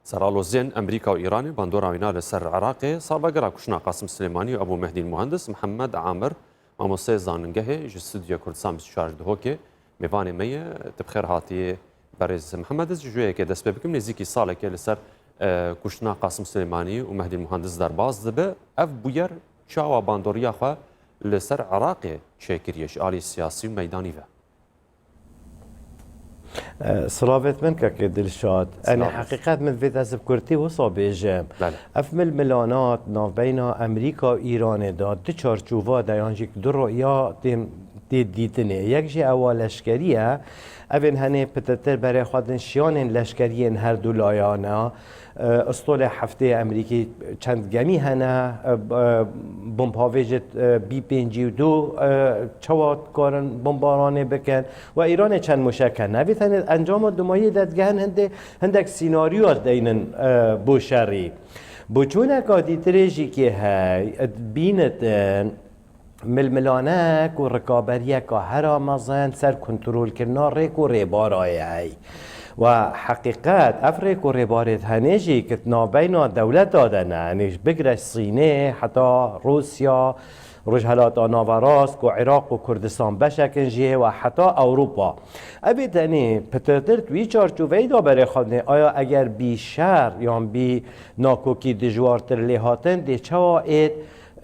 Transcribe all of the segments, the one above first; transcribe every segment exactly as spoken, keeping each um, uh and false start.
Seraloziyên Amerîka û Îranê bandora wîna li ser Iraqê, salvegera kuştina Qasim Silêmanî û Ebû Mehdî Muhendis, Mihemed Amir, mamosteyê zanîngehê ji Stûdyoya Kurdistan bîst û çar ji Duhokê, mêvanê me ye. Tu bi xêr hatiyê berêz Mihemed. Ez ji wê yekê dest pê bikim. Nêzîkî salekê li ser, e, kuştina Qasim Silêmanî û Mehdî Muhendis derbas dibe. Ev bûyer çawa bandoriya xwe li ser Iraqê çêkiriye ji alî siyasî û meydanî ve? Silavêt min kekê Dilşad. Enê heqîqet min divêt ez bi kurtî wisa bêjim. Belê. Ev milmilanat navbeyna Amerîka û Îranê de di çarçova de yan jî du roya tê, tê dîtinê. Yek jî ewa leşkerî ye. Evên henê pitirtir berê xwe din şiyanên leşkeriyên her du layana. E, Istolê heftê Amerîkî çend gemî hene, e, b-, e, bombhavêjê, e, B pêncî û du, e, çawa dikarin bombaranê bikin? Ve Îranê çend mûşek hene. Vî tenê encama dumayî de digehin hindê, hindek sînaryoya deynin, e, bo şerî. Boçûneka dîtirê jî kê hey, dibînitin milmilanek û rikaberiyeka hera mezin ser kontrolkirina rêk û rêbara ye. Ve heqîqet, ev rêk û rêbarê di henê jî ki di navbeyna dewleta de ne, yanî ji bigre Sînê heta Rûsya, Rojhelata Naverast ku Iraq û Kurdistan beşek in jê ve heta Ewropa. Ev ê tenê pitirtir di wî çarçoveyê de berê xwe dinê, aya eger bî şer yan bî nakokî dijwartir lê hatin, dê çawa êt,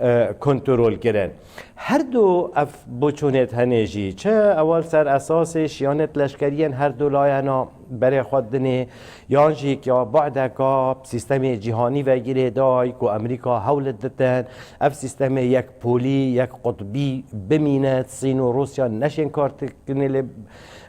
e, kontrol kirin? Her du ev boçûnê di henê jî, çi ewel ser esasê şiyanêt leşkeriyên her du layena berê xwe dinê, yan jî ya badeka sîstemê cîhanî ve girê day ku Amerîka hewl ditin, ev sîstemê yek polî, yek qutbî bimîne, Sîn û Rûsya neşên karkirinê lê,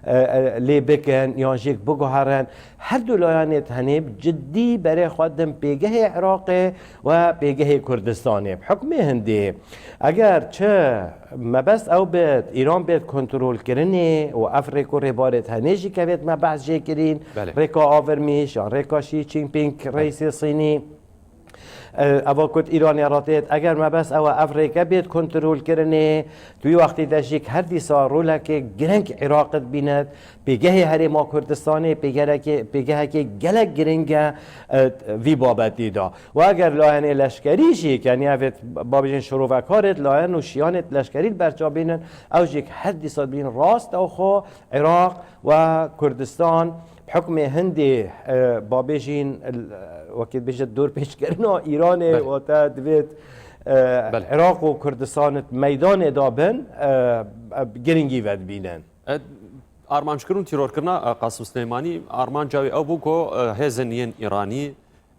e, e, lê bikin, yan jî biguherin. Her du layanê tenê bi cidî berê xwe din pêgehê Iraqê ve pêgehê Kurdistanê. Bi hukmê hindê, eger çi mebest ew bit, Îran bêt kontrolkirinê û ev rêk û rêbarê tenê jî kevêt mebehs jê kirîn, Belê. rêka avirmîş yan rêka Xi Jinping Belê. reîsê Sînî, e, eva ku di Îranê re têt, eger mebest ew e ev rêke bêt kontrolkirinê, di wî wextî de jî her dîsa rolekê giring Iraq dibînet, pêgehê Herêma Kurdistanê pêgerekê, pêgehekê gelek giring e, e, vî babetî de. Û eger layenê leşkerî jî, yanî evêt babêjin şirovekarêt layen û şiyanêt leşkerî li ber çavbînin, ew jî her dîsa dibînin rastewxo Iraq ve Kurdistan bi hukmê hindê, e, babêjin, e, wekî dibêje dorpêçkirina Îranê, Belê. wate divêt, e, Belê. Iraq û Kurdistan di meydanê de bin, e, e, giringî vedibînin. E, armanckirîn û tîrorkirina, e, Qasim Silêmanî, armanca wê ew bû ku, e, hêzên yên Îranî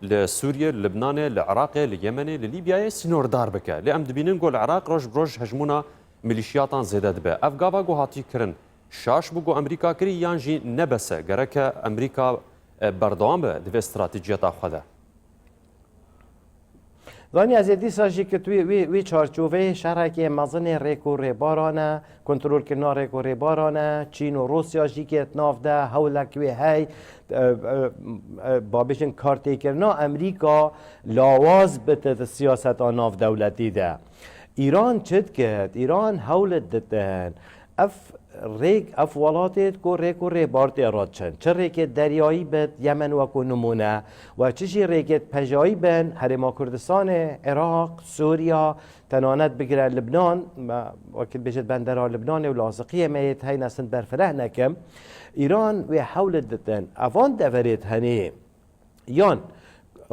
li Sûriyê, li Libnanê, li Iraqê, li Yemenê, li Lîbyayê sînordar bike. Lê em dibînin ku li Iraq roj bi roj hejmûna milîşiyatan zêde dibe. Ev gava ku hatî kirin şaş bû ku Amerîka kirî yan jî ne bes e? Gereke Amerîka, e, berdewam be di vê stratejiyeta xwe de? Zanî ez ê dîsa jî ki tu wî, wî, wî çarçoveyê şerekê mezinê rêk û rêbaran e, kontrolkirina rêk û rêbaran e, Çîn û Rûsya jî ket nav de, hewlek wê hey, e, e, e, babêjin kartêkirina Amerîka lawaz bite di siyaseta navdewletî de. Îran çi dikit? Îran hewl ditin. Ev rêk, ev welatê ku rêk û rêbar tê re diçin. Çi rêkê deryayî bit, Yemen wekû nimûne, we çi jî rêkê pejayî bin, Herêma Kurdistanê, Iraq, Sûriya, tenanet bigire Libnan, me wekî dibêjit bendera Libnanê û laziqiyê me yê heyne sind berfireh nekim. Îran wê hewl ditin. Evan deverê di henê yan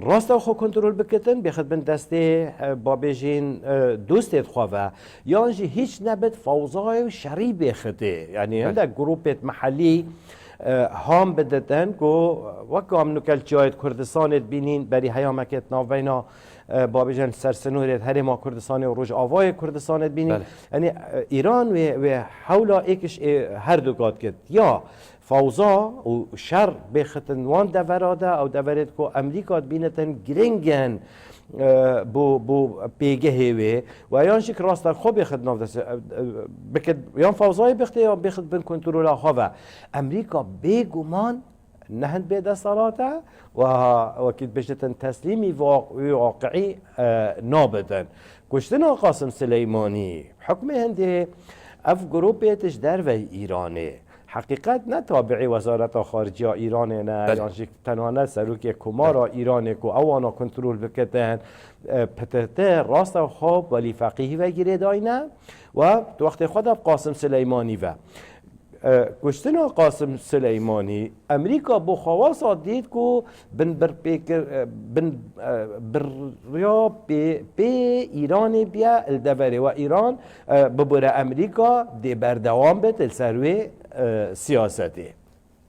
rastewxo kontrol bikitin, bêxit bin destê, e, babêjin, e, dostê xwe ve, yan jî hîç nebit fewzayê û şerî bêxitê. Yanî Belê. hindek grûpêt mehellî, e, ham biditin ku wek em nukel çiyayêt Kurdistanê dibînîn, berî heyamekêt navbeyna, e, babêjin ser sinûrêt Herêma Kurdistanê û Rojavayê Kurdistanê dibînîn. Belê. Yanî, e, Îran wê, wê hewla êkiş ê her du kat kit. Ya fewza û şer bêxitin wan devera de, ew deverê ku Amerîka dibînitin giring in, e, bo, bo pêgehê wê, we yan jî ki rastewxo bêxit nav dest, e, e, bikit, yan fewzayê bixtê, yan bêxit bin kontrola xwe ve. Amerîka bêguman ne hind bê desthilat e, we wekî dibêjitin teslîmî va-, wî waqiî, e, nabitin. Kuştina Qasim Sileymanî, hukmê hindê ev grûpê tij dervey Îranê. heqîqet ne tabiî Wezareta Xarice ya Îranê ne, Belê. yan jî tenane serokê Komara Belê. Îranê ku ewana kontrol bikitin. E, P T T rastewxwe Welî Feqîhî ve girêdayî ne we di wextê xwe de bi Qasim Sileymanî ve. E, kuştina Qasim Sileymanî, Amerîka bo xwe wesa dît ku bin birpêkir, e, bin, e, birya pê, pê Îranê biye li deverê we Îran, e, bibûre Amerîka dê berdewam bit li ser wê, e, siyasetê.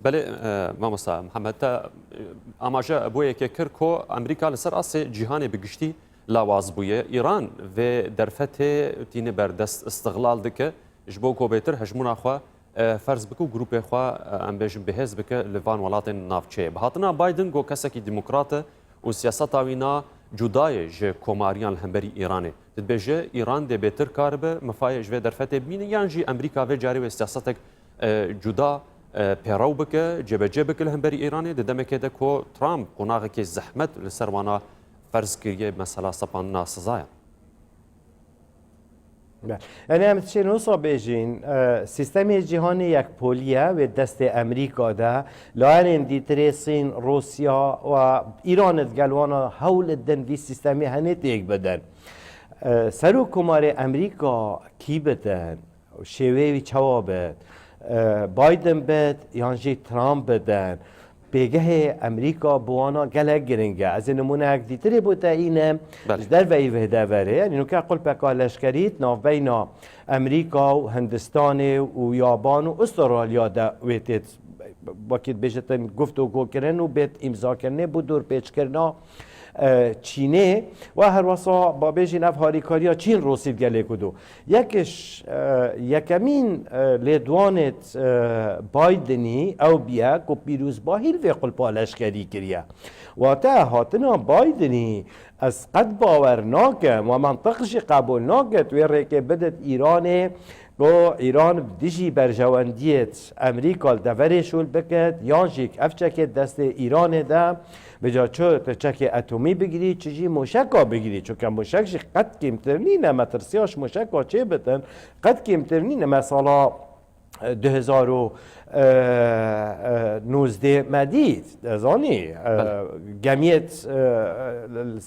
Belê, e, mamosta Mihemed, te, e, amaje bo yekê kir ku Amerîka li ser asê cîhanê bi giştî lawaz bûye. Îran vê derfetê tîne ber dest, îstixlal dike, ji bo ku bêtir hejmûna xwe, e, ferz bike û grûpê xwe, e, em bêjin bihêz bike li van welatên navçeyê. Bi hatina Biden ku kesekî demokrat e û siyaseta wî na cuda ye ji komariyan li hemberî Îranê. Dibêje Îran dê bêtir karibe mifayê ji vê derfetê bimîne yan jî Amerîka vê carê wê siyasetek, e, cuda, e, pêrew bike, cêbecê bike li hemberî Îranê, di demekê de ku Trump qonaxekê zehmet li ser wana ferz kiriye mesela sepandina sizayan. Be. Yani em dişên wisa bêjîn, e, sîstemê cîhanê yekpolî ye, wê destê Amerîka de, layerên dîtirê Sîn, Rûsya û Îran digel wana hewl didin vî sîstemê henê têk bidin. E, Serokkomarê Amerîka kî bitin? Şêweyê wî çawa be? E, Biden bit yan jî Trump bidin? Pêgehê Amerîka bi wana gelek giring e. Ez ê nimûneyek dîtirê bo te înim. Belê. Ji derveyî vê deverê, yanî nûke qulpeka leşkerî di navbeyna Amerîka û Hindistanê û Yaban û Ustralya de wê tê, wekî dibêjitin, guftûgo kirin û bêt îmzakirinê bo dorpêçkirina e, Çînê. Ve herwesa babêjin ev harîkariya Çîn Rûsî gelê ku do. Yekiş, e, yekemîn, e, lêdwanêt, e, Bidenî ew biye ku pîrozbahî li vê qulpa leşkerî kiriye. Wate hatina Bidenî ez qet bawer nakim, we mantiq jî qebûl nakit, wê rêkê bidit Îranê, Go Îran dijî berjewendiyêt Amerîka li deverê şûl bikit, yan jî ev çekê destê Îranê de, bi ca çi tu çekê etomî bigirî, çi jî mûşeka bigirî. Çunke mûşek jî qet kêmtir nîne, me tirsiya ji mûşeka çê bitin, qet kêmtir nîne. Me sala, e, du hezar û, e, e, nûzdeh me dît, dezanî, e, Belê. gemiyêt, e,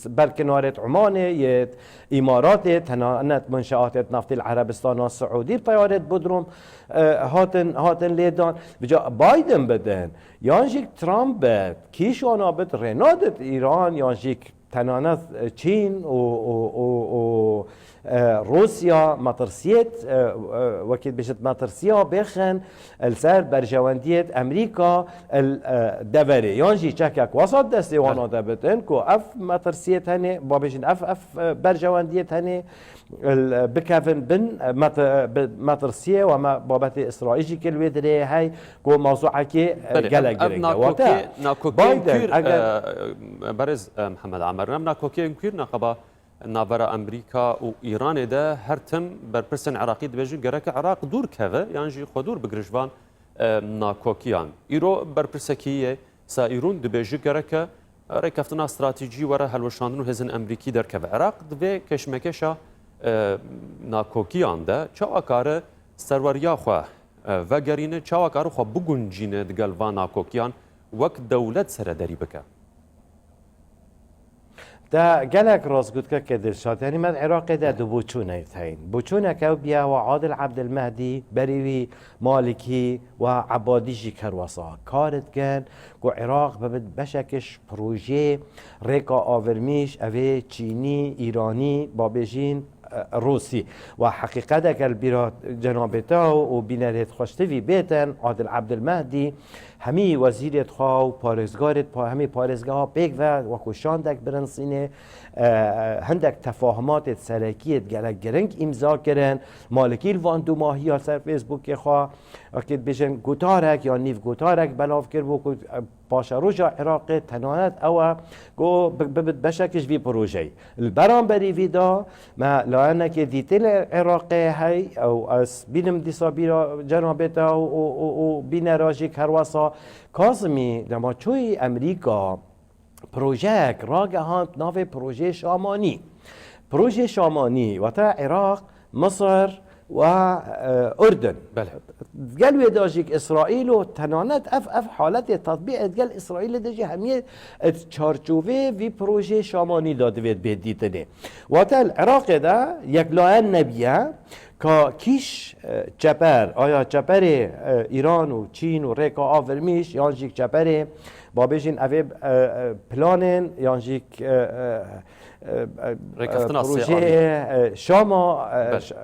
e, ber kinarêt Omanê, yêt Îmaratê, tenanet munşeatêt naftî li Erebistana Siûdî bi teyarêt Bodrum, e, hatin, hatin lêdan. Bica Biden bidin, yan jî Trump bit, kî ji wana bit, rê nadit Îran, yan jî tenanet, e, Çîn û, û, û, û, e, Rûsya metirsiyêt, e, e, wekî dibêjit metirsiya bêxin, li ser berjewendiyêt Amerîka li, e, deverê, yan jî çekek wesat destê wana Belê. de bitin, ku ev metirsiyêt hene, babêjin ev, ev, e, berjewendiyêt hene, li, bikevin bin, e, met-, e, bi-, metirsiyê, we me babetê Îsraîl jî kir wê dirê hey, ku mewzuekê, e, Belê, gelek ev, ev giring e. Wate nakokê, nakokê Biden, kûr, eger e, berêz, e, Mihemed Amer, ev nakokê kûr neqeba navbera Amerîka û Îranê de her tim berpirsên Iraqî dibêjin gereke Iraq dûr keve, yan jî xwe dûr bigire ji van, e, nakokiyan. Îro berpirsekî yê Saîrûn dibêje gereke rêkeftina stratejî were hilweşandin û hêzên Amerîkî derkeve Iraq. Di vê keşmekeşa, e, nakokiyan de çawa kare serweriya xwe, e, vegerîne, çawa kare xwe biguncîne digel van nakokiyan wek dewlet serederî bike? Te gelek rast got kekê Dilşad, yanî me di Iraqê de du boçûnek heyîn. Boçûnek ew biya we Adil Ebdilmehdî, berî wî Malikî û Ebadî jî kerwesa kar dikin ku Iraq bibit beşek ji projeyê rêka avirmîş, ev ê Çînî, Îranî, babêjîn, e, Rûsî. Wa heqîqet eger li bîra cenabê te û bînerêt xweştivî bêtin, Adil Ebdilmehdî hemî wezîrêt xwe û parêzgarêt pa-, hemî parêzgeha pêk ve wekû şandek birinsînê, e, hindek tefahumatêt serekiyêt gelek giring îmza kirin. Malikî li van dumahiya ser Facebookê xwe, wekî dibêjin, gotarek ya nîv gotarek belav kiribû ku, e, paşeroja Iraqê tenanet ew e ku bi-, bibit beşek ji vî projeyê. Li beramberî vî de me layenekê dîtî li Iraqê hey, ew ez bînim dîsa bîra cenabê te û, û, û, û bînera jî kerwesa Kazimî dema çûyî Amerîka, projeyek ragehand navê Projeyê Şamanî. Projeyê Şamanî, wate Iraq, Misir, û, e, Urdun. Belê. Gel wê de jî Îsraîl û tenanet ev, ev haletê tetbîqê gel Îsraîlê de jî hemiyê di çarçovê vî projeyê Şamanî de divê bê dîtinê. Wate li Iraqê de yek layen nebiye ka kîş, e, çeper, aya çeperê, e, Îran û Çîn û rêka Avirmîş yan jî çeperê, ba bêjin evê, e, e, planên yan jî, e, e, e, e, Rêkeftina sê projeyê, e, Şama, e, Belê. ş-,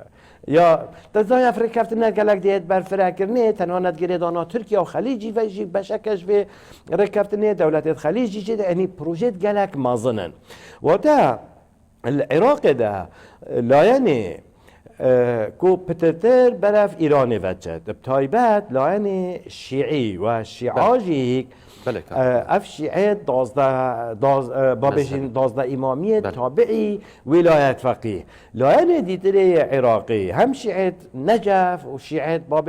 ya, te zayef rêkeftinê gelek dê berfirekirinê, tenanet girêdana Tirkiye û Xelîcî ve jî beşeke ji vê rêkeftinê, dewletê Xelîcî jî de, enî projeyê gelek mezin in. Wate, li Iraqê de layenê, e, ku pitirtir berev Îranê ve çet, bi taybet layenê şîî we şîa Belê. jî, Belê, e, kak. ev şîê dazdeh, daz-, e, ba bêjin Mezhebî. dazdeh îmamiyê Belê. tabiî wîlayet feqî. Layenê dîtirê yê Iraqî, hem şîê Necef û şîê ba